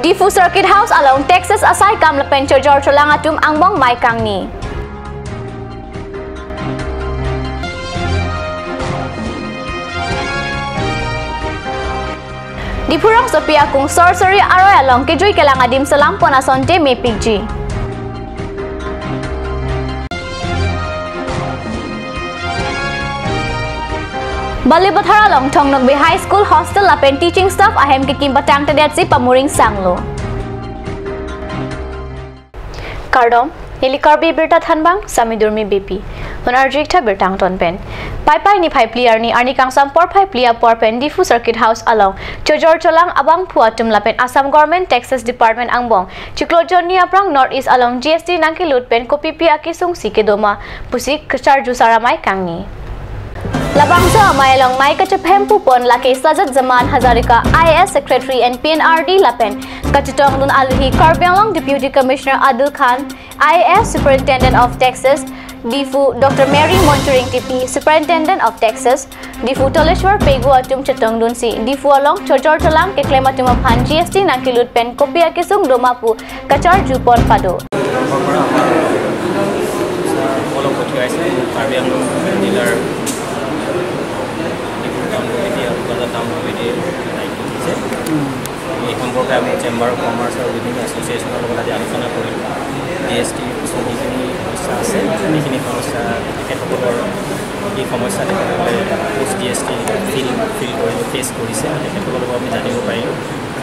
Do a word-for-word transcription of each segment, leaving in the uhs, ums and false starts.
Diphu Circuit House along taxes asai kam lapen chojor cholang atum angbong mei kangni. Diphu rongsopi akung Sorsuri aroi along kejui kelang adim selam pon asonte mepikji. Balipathar along Thong Nokbe High School hostel lapen teaching staff ahem kekim patangtedetsi pamuring sanglo. Kardom, neli Karbi Birta Thanbang, Sami Durmi Beypi. Non arju-ik tha birta angton pen. Paipai niphai phli arni, arni kangsam porphai phli apor pen Diphu Circuit House along chojor cholang abangphu atum lapen Assam Government Taxes Department angbong chiklo jonni aphrang North East along G S T nangkelut pen kopipi akesung si kedo ma pusi kacharju sar amei kangni. Labangso amei along mei kachephem pupon lake Sajid Jaman Hazarika, I A S Secretary and P N R D lapen kachetongdun aluhi Karbi Anglong Deputy Commissioner Adil Khan, I A S Superintendent of Taxes, Diphu Doctor Mary Monchuring T P, Superintendent of Taxes, Diphu Toleshwar Pegu atum chetongdunsi Diphu along chojor cholang keklem atum aphan G S T nangkelut pen kopi akesung do ma pu kacharju pon pado. পলক পঠিয়াইছে। কাৰ্বি আংলং জিলাৰ Dibrugarh town committee আৰু বজাৰ টাউন কমিটিয়ে দায়িত্ব দিছে। এই সম্পৰ্কে আমি চেম্বাৰ অফ কমাৰ্চ আৰু বিভিন্ন এছ'চিয়েশ্যনৰ লগত আজি আলোচনা কৰিলোঁ। জি এছ টিৰ যিখিনি সমস্যা আছে, সেইখিনি সমস্যা তেখেতসকলৰ, কি সমস্যা তেখেতসকলে পোষ্ট জি এছ টি ফিল, ফিল কৰি, ফেচ কৰিছে, তেখেতসকলৰ পৰা আমি জানিব পাৰিলোঁ।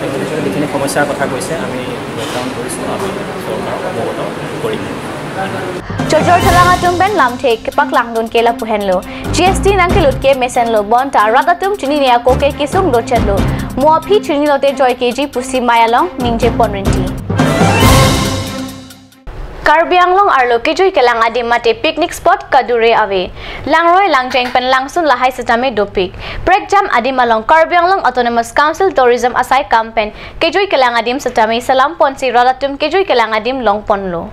তেখেতসকলে যিখিনি সমস্যাৰ কথা কৈছে, আমি নোট ডাউন কৰিছোঁ, আমি চৰকাৰক অৱগত কৰিম। Chojor cholang atum pen lamthe kepaklangdun ke lapu henlo. G S T nangkelut ke mesenlo, bonta rat atum chinine ako ke kesung dochetlo. Mo aphi chinilote joike ji pusi mei along ningje pon rinti. Karbi Anglong arlo kejui kelang adim mate picnic spot kadure ave. Langroi langjeng pen langsun lahai setame dopik. Prekjam adim along Karbi Anglong Autonomous Council Tourism asai kam pen kejui kelang adim setame selam ponsi rat atum kejui kelang adim long ponlo.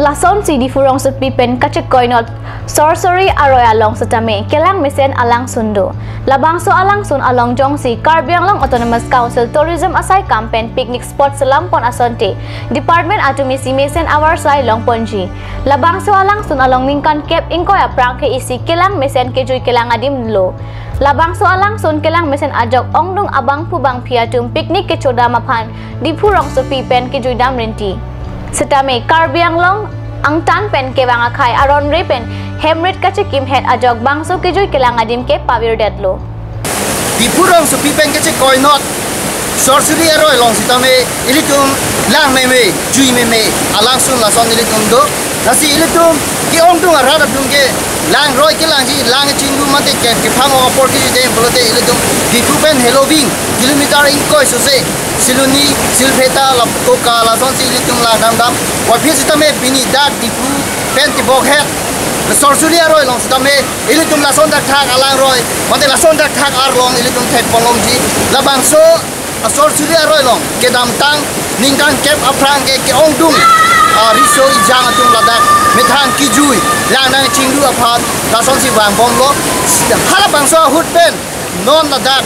Lasonsi Diphu rongsopi pen kachekoinot Sorsuri aroi along setame kelang mesen alangsun do. Labangso alangsun along jongsi Karbi Anglong Autonomous Council Tourism asai kam pen picnic spot selam pon asonte department atum isi mesen avarsai long ponji. Labangso alangsun along ningkan kep ingkoi aphrang ke isi kelang mesen kejui kelang adim lo. Labangso alangsun kelang mesen ajok ongdung abangphu bangphi atum picnic kechodam aphan Diphu rongsopi pen kejuidam rinti. Setame Karbi Anglong angtan pen kevang akhai aron re pen hem rit kachekimhet ajok bangso kejui kelang adim ke pavirdetlo. Diphu rongsopi pen kachekoinot Sorsuri aroi along setame ilitum lang meme, jui meme, alangsun lason ilitum do. Lasi ilitum ke-ongdung arat atum ke langroi kelangji, lang chinglu mate ke kephang apor kejui deng pulote ilitum Diphu pen Heloving kilometer ingkoi sose, Siloni, Silpheta, Lapkoka, lasonsi ilitum lang damdam. Waphi setame pini dak Diphu pen tibok het Sorsuri aroi along setame ilitum lason thakthak alangroi, mate lason thakthak arlong ilitum thek ponlomji. Labangso Sorsuri aroi along kedamtang ningkan kep aphrang ke ke-ongdung, ah, riso ijang atum ladak methang kejui lang nangchinglu aphan lasonsi vangbomlo. Halabangso ahut pen non ladak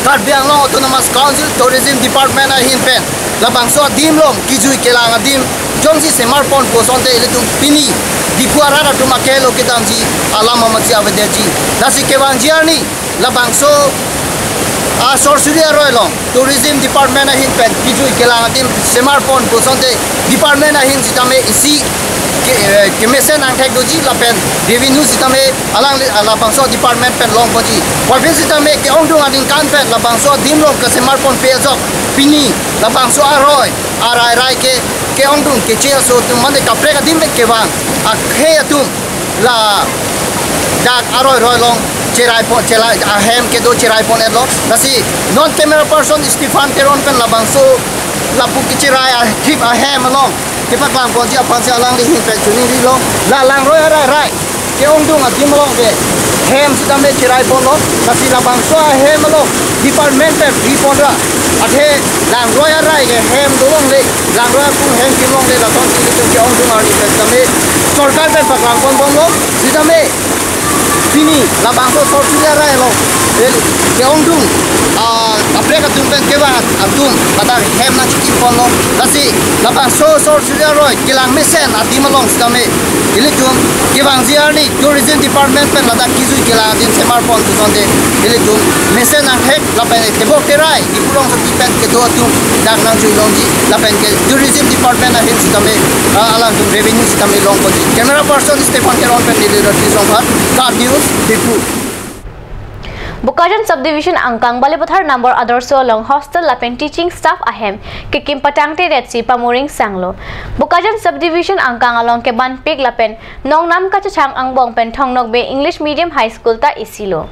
Karbi Anglong Autonomous Council Tourism Department ahin pen labangso adim along kejui kelang adim jongsi semar pon pu asonte ilitum pini Diphu arat atum akelo kedamji alam amatsi avedetji. Lasi kevangji arni labangso a Sorsuri aroi along Tourism Department ahin pen kejui kelang adim semar pon pu asonte department ahin setame isi ke, eh, kemesen angthek doji lapen revenue setame alangli, ah, labangso department pen long ponji. Waphi setame ke-ongdung aningkan pen labangso adim along kesemar ponpe ajok pini labangso aroi arairai ke ke-ongdung keche aso atum mane kaprek adim pen kevang akhei atum ladak aroi roi along cherai pon, cherai ahem kedo cherai pon-etlo. Lasi non camera person Stephen Teron pen labangso lapu kecherai athip ahem along kepaklang ponji aphansi alangli ahin pen choningrilo. La langroi arairai ke-ongdung adim along ke hem setame cherai ponlo. Lasi labangso ahem along department pen ri ponra, athe langroi arai ke hem dolongle, langroi akung hem kimlongle, lasonsi ilitum ke-ongdung arni pen setame sorkar pen paklang ponbomlo. Setame Pini labangso sor suri arai along, eh, ke-ongdung, ah, kaprek atum pen kevang atum, ladak hem nangchikipon lo. Lasi labangso sor suri aroi kelang mesen adim along sitame ilitum kevangji arni Tourism Department pen ladak kijui kelang adim semarpon pusonte ilitum mesen nangthek lapen tebok terai Diphu rongsopi pen kedo atum dak nangjuilongji lapen ke Tourism Department ahin sitame, ah, alangtum revenue sitame longponji. Camera person Stephen Teron pen neli Roti Songkha, Kap News, Diphu. Bokajan Subdivision angkang Balipathar number Adarsha along hostel lapen teaching staff ahem kekim patangtedetsi pamuring sanglo. Bokajan Subdivision angkang along kebanpik lapen nongnam kachechang angbong pen Thong Nokbe English Medium High School ta isilo.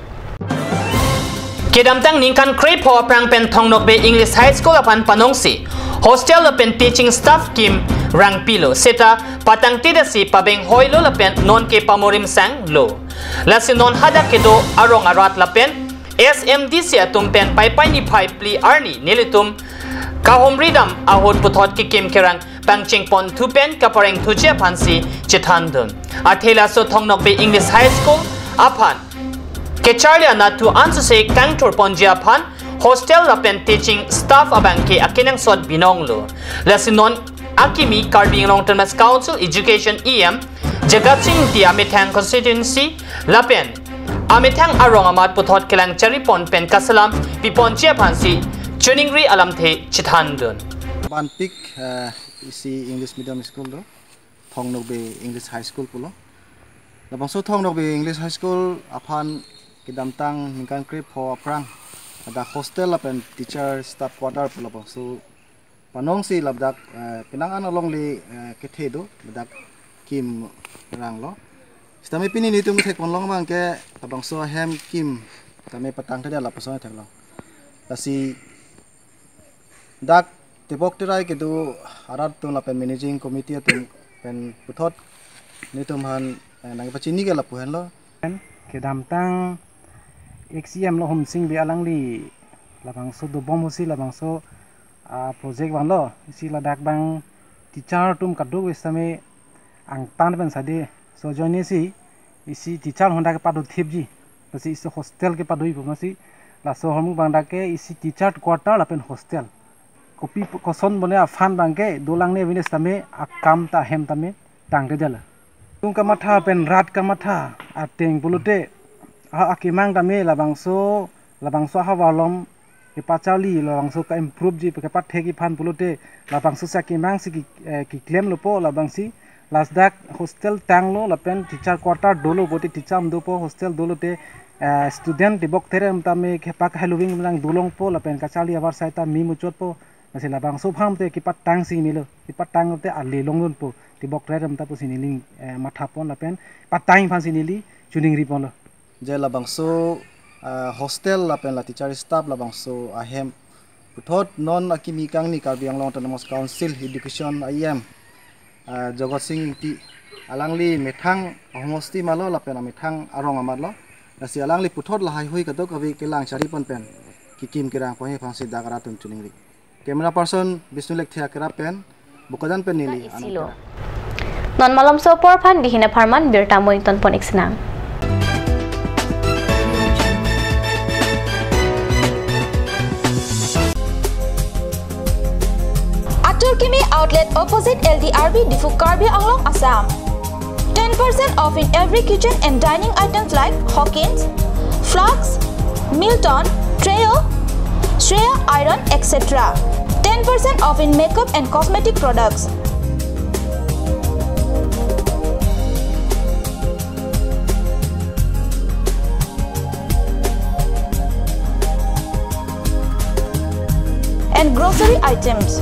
Kedamtang ningkan krepho aphrang pen Thong Nokbe English High School aphan panongsi hostel lapen teaching staff kim rangpilo, seta patangtedetsi pabenghoilo lapen nonke pamurim sanglo. Lasi non hadak kedo arong arat lapen S M D C atum pen Paipai niphai phli arni nelitum kahumridam ahut puthot kekim kerang pangchengponthu pen kaparengthuji aphansi chethandun. Athe laso Thong Nokbe English High School aphan kecharli anat thu ansose kangthurponji aphan hostel lapen teaching staff abangke akenangsot binonglo. Lasi non akimi Karbi Anglong Autonomous Council Education E M Jagat Sing Engti amethang constituency lapen amethang arong amat puthot kelang charipon pen kaselam piponji aphansi choningri alamthe chethandun. Banpik, eh, isi English medium school do, Thong Nokbe English High School pulo. Labangso Thong Nokbe English High School aphan kedamtang ningkan krepho aphrang ada hostel lapen teacher staff quarter pulo, labangso panongsi ladak, eh, penang an alongle, eh, kethe do, ladak kim ranglo. Sitame pini nelitum thekponlong abangke labangso ahem kim tame patangtedet lapuson theklong. Lasi dak tebok terai kedo arat atum lapen managing committee atum pen puthot nelitum aphan, eh, nangpachini ke lapu henlo. Kedamtang X E M lo Homsing Bey alangli labangso dobom pusi labangso, ah, project vanglo. Isi ladak abang teacher atum kadokave sitame angtan pen sade sojoinesi isi teacher ahut dak kepadothipji. Lasi isi hostel kepadoipo, lasi laso ahormu abang dak ke isi teacher quarter lapen hostel. Kopi koson bone a-fund abangke dolang ne avine sitame akam ta ahem tame tangtedetlo. Tung kamatha pen rat kamatha ateng pulote, a, akemang tame labangso, labangso ahavar along kepacharli, labangso ka-improveji, kepathekji aphan pulote labangso si akemangsi ki, eh, keklemlopo, labangsi ladak hostel tanglo lapen teacher quarter dolo, bote teacher dopo, hostel dolote, eh, student tebok terem tame kepak hai loving nang dolongpo lapen kacharli avarsai ta memuchotpo. Lasi labangso aphan te kepatangsi melo, kepatangte ale longdunpo, tebok terem ta pusi neli, eh, mathapon lapen patang aphansi neli choningriponlo. Je labangso, ah, hostel lapen la teacher staff labangso ahem puthot non akimi kangni Karbi Anglong Autonomous Council Education E M, ah, Jagat Sing Engti alangli methang ahomosti malo lapen amethang arong amatlo. Lasi alangli puthot lahaihui kadokave kelang charipon pen kekim kerangpon aphansi dak arat atum choningri. Camera person Bishnu Lekthe akerap pen Bokajan pen neli ta isilo. Anand. Non malomso apor aphan dihin apharman birta mo ingtonpon-ik sinang. Atur Kimi Outlet, opposite L D R B, Diphu, Karbi Anglong, Assam. Ten percent off in every kitchen and dining items like Hawkins, flasks, Milton, Treo, Shreya iron, et cetera. Ten percent off in makeup and cosmetic products. And grocery items.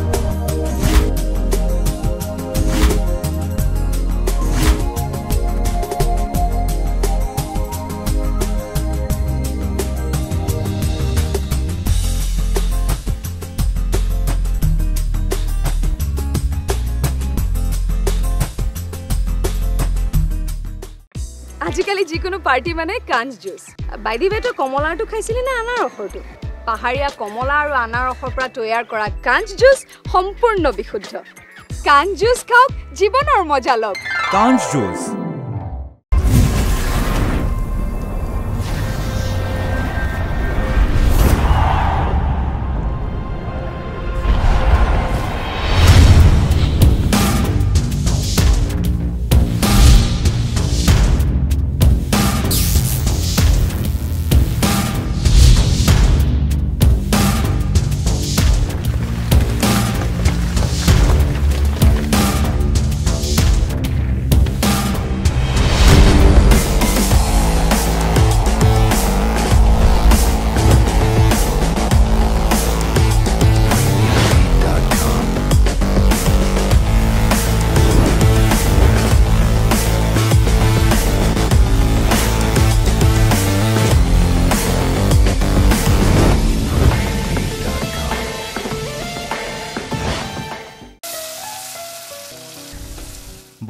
আজিকালি যিকোনো পাৰ্টি মানে কাঞ্চ juice. By the ৱে, তই কমলাৰটো খাইছিলি নে আনাৰসৰটো? পাহাৰীয়া কমলা আৰু আনাৰসৰ পৰা তৈয়াৰ কৰা কাঞ্চ জুচ সম্পূৰ্ণ বিশুদ্ধ। কাঞ্চ জুচ খাওক, জীৱনৰ মজা লওক। কাঞ্চ জুচ।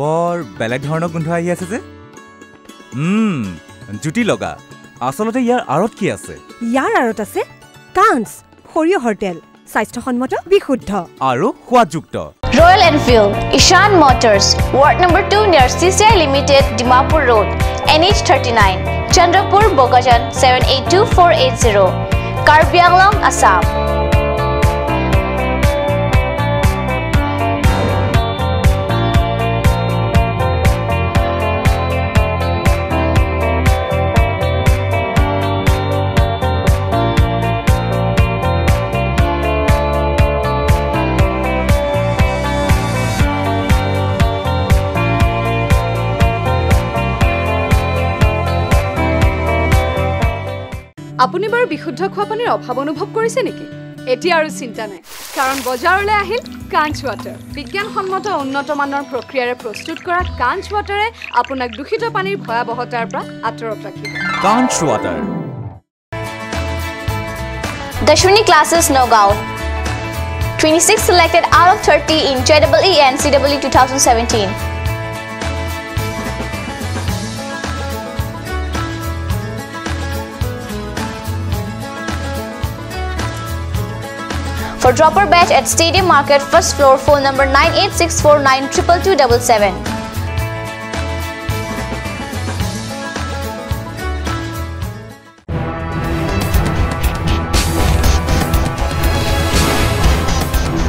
বৰ বেলেগ ধৰণৰ গোন্ধ আহি আছে যে। উম, জুতি লগা। আচলতে ইয়াৰ আঁৰত কি আছে? ইয়াৰ আঁৰত আছে কাঞ্চ, সৰিয়হৰ তেল, স্বাস্থ্যসন্মত, বিশুদ্ধ। আৰু সোৱাদযুক্ত। Royal Enfield, Ishan Motors, Ward number two near C C I Limited, Dimapur Road, N H thirty-nine, Chandrapur, Bokajan, seven eight two four eight zero, Karbi Anglong, Assam. আপুনি বাৰু বিশুদ্ধ খোৱা পানীৰ অভাৱ অনুভৱ কৰিছে নেকি? এতিয়া আৰু চিন্তা নাই, কাৰণ বজাৰলৈ আহিল কাঞ্চ ৱাটাৰ। বিজ্ঞানসন্মত উন্নত মানৰ প্ৰক্ৰিয়াৰে প্ৰস্তুত কৰা কাঞ্চ ৱাটাৰে আপোনাক দূষিত পানীৰ ভয়াৱহতাৰ পৰা আঁতৰত ৰাখিব। কাঞ্চ water. Dashwini Classes, Nagaon. Twenty-six selected out of thirty in J E E and C E E two thousand seventeen. For dropper batch at Stadium Market, first floor, phone number nine eight six four nine triple two double seven.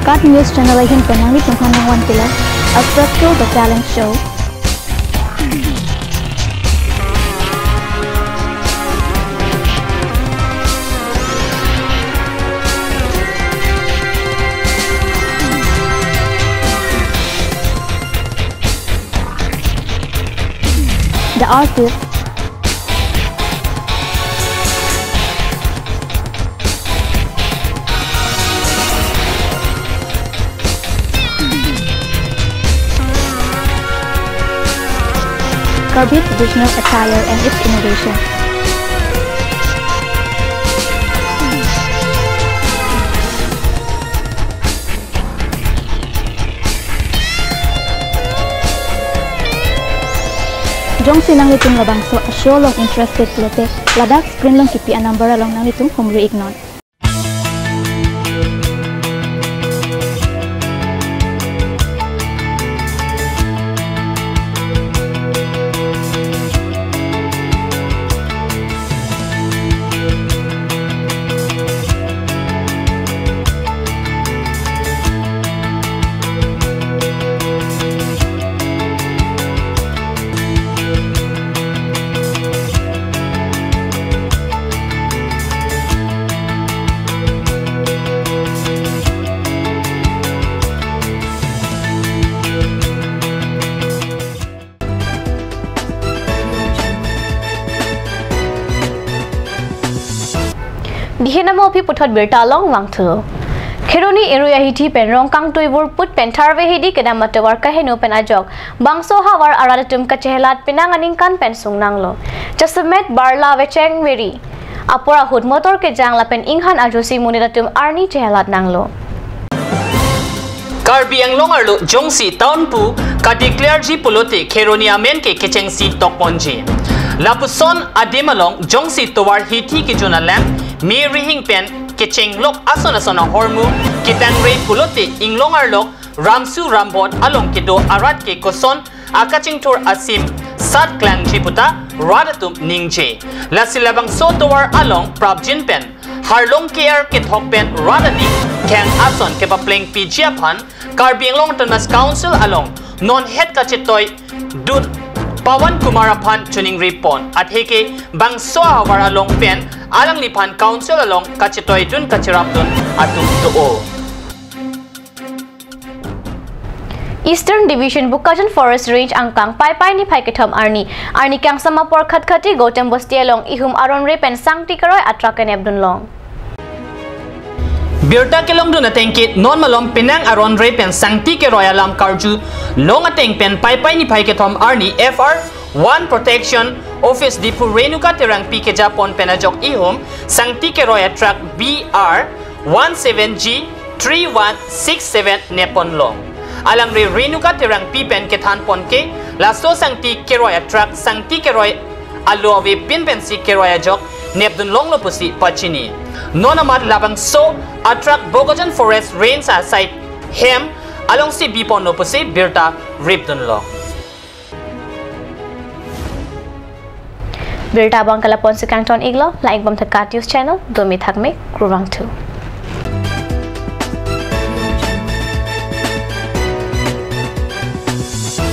KAT News Channel ahin pen nanglitum aphan nangvan pilo Astro Show, The Talent Show. The Artist. Karbi's regional attire and its innovation. Jongsi nanglitum labangso a-show along interested pulote, ladak screen along kipi a-number along nanglitum humri iknon. Dihenamo aphi puthot birta along vangthu. Kheroni erui ahithi pen rong kangtui vur put pen tharve hidi kedam atovar kaheno pen ajok bangso ahavar arat atum kachehelat penang aningkan pen sungnanglo. Jasemet barla vecheng veri apor ahut motor kejang lapen inghan ajosi monit atum arni chehelat nanglo. Karbi Anglong arlo jongsi town pu kadeclare ji pulote Kheroni amen ke kechengsi tokponji. Lapuson adim along jongsi tovar hithi kejun alam me rihing pen kechenglok ason ason ahormu ketangre pulote inglong arlok ramsu rambot along kedo arat ke koson akachingthur asim sat klangji puta rat atum ningje. Lasi labangso tovar along prapjin pen harlong kear kethok pen rat aning kheng ason kepaplengpiji aphan Karbi Anglong Autonomous Council along non het kachetoi dun Pawan Kumar aphan choningri pon. Atheke bangso ahavar along pen alangliphan council along kachetoi dun kacherap dun atum do-o. Eastern Division Bokajan Forest Range angkang Paipai niphai kethom arni, arni kangsam apor Khatkhati Gautam Bosti along ihum aron re pen sangti keroi atruck kenep dunlong. Birta kelong dun ateng ke non malom penang aron re pen sangti keroi alam karju long ateng pen Paipai niphai kethom arni F R one Protection Office Diphu Renuka Terangpi kejapon pen ajok ihum sangti keroi atruck B R one seven G three one six seven nepon long. Alangli Renuka Terangpi pen kethan pon ke laso sangti keroi a truck sangti keroi alo ave pin pensi keroi ajok nepdun longlo pusi pachini. Non amat labangso a truck Bokajan Forest Range asai hem alongsi bi ponlo pusi birta ripdunlo. Birta abang ke la-an ponsi kangton iklo, la-ik bom thek Kat News Channel, domi thakme, kurvangthu.